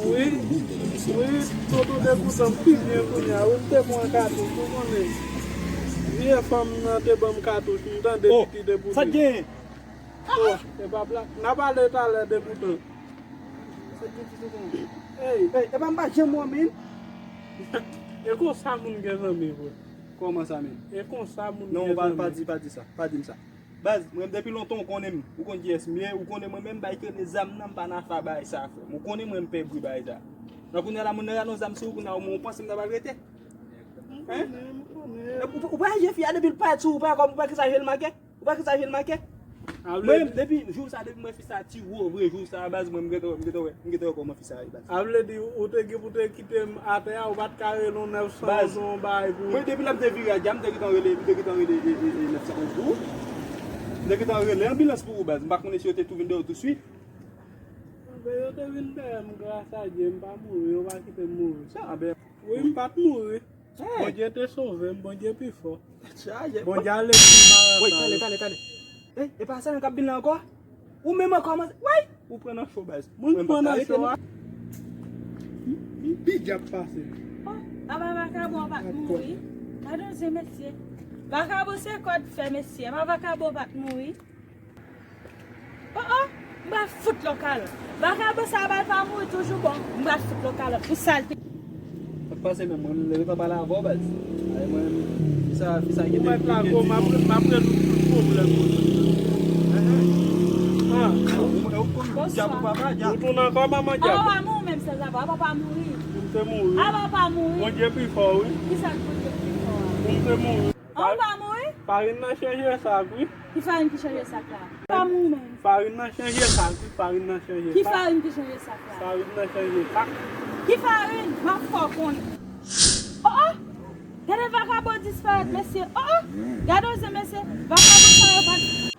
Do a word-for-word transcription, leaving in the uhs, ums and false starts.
Wi, wi, tonton Degoutan pi byen kounye a. Wi, m te pran katouch, ou konnen. Vye fanm nan te ban m katouch, m tande piti te boule. Sa t genyen? Oh, e pa blag. N a pale talè, Degoutan. Sa t gen ti tonton? Ey. Ey, e pa m pa janm wè men. E konsa moun gen zanmi, vre. Kòman sa, men? E konsa moun gen zanmi. Non, pa, pa di, pa di sa. Pa di m sa. Baz, mwen depi lontan ou konnen m. Ou konn kiyès m ye, ou konnen mwen menm bay kene zam nan, m pa nan afa bagay sa, frè m. Ou konnen mwen m pè bri bagay sa. Nan kounye a la, moun nan rale yon zam sou ou, kounye a ou, ou panse m ta pral rete? Hein? Ou, ou, ou pa je fi a depi l parèt sou ou, ou pa kòm, ou pa ki sa je l make? Ou pa ki sa je l make? Mwen menm, depi jou sa, depi mwen fi sa ti gwo vre, jou sa, baz, mwen m gentan, m gentan wè, m gentan wè kòman fi sa ye, baz. A vle di, ou te gen pou te kite m atè a, ou pa t ka rele yon nèf san yon bagay pou. Mwen, depi lè m te vire a dja, m te gentan rele, m te gentan rele, e, e, e, nèf san yon pou ou. M te gentan rele anbilans pou ou, baz. M pa konnen si yo te tou vin dèyè w touswit. Anben, yo te vin dèyè m, gras a Dye, m pa mouri, yo pa kite m mouri. Sa, anben. Wi, m pa t mouri. Bondye te sove m, Bondye pi fò. Bondye ale pou m pa. Woy, talè, talè, talè. Ey, e pa sa menm k ap vin la ankò? Ou menm ankò, man. Woy! Ou pran nan cho, baz. Mwen pran nan cho a. Pi dyab pase. Oh, apa vakabon pa t mouri? Gade yon zen, mesye. Vakabon se kòd fè, mesye. Apa vakabon pa t mouri? Oh, oh, m pral fout lokal. Vakabon sa a, bal pa mouri toujou, bon, m pral fout lokal pou sa l te. Sa k pase menm, mwen menm, lè yo t ap pale avè w, baz. Ay, mwen menm, fi sa, fi sa gen de. Ou mèt la, gwo, m ap, m ap rezoud tout pwoblèm ou. Ah. Ou, ou, ou konn djab ou papa, djab. Ou tounen ankò, manman djab. Ah, ou pa mouri menm, sèl sa, papa pa mouri. M te mouri. Ah, papa mouri. Bondye pi fò, wi. Kisa k Bondye pi fò a? M te mouri. An pa mouri? Farin nan chanje sak, wi. Ki farin ki chanje sak la? Pa mouri menm. Farin nan chanje sak, wi. Farin nan chanje sak. Ki farin ki chanje sak la? Farin nan chanje sak. Ki farin? M ap fè w konnen. Oh, oh! Gade vakabon disparèt, mesye. Oh, oh! Gade w zen, mesye. Vakabon sa yo pa t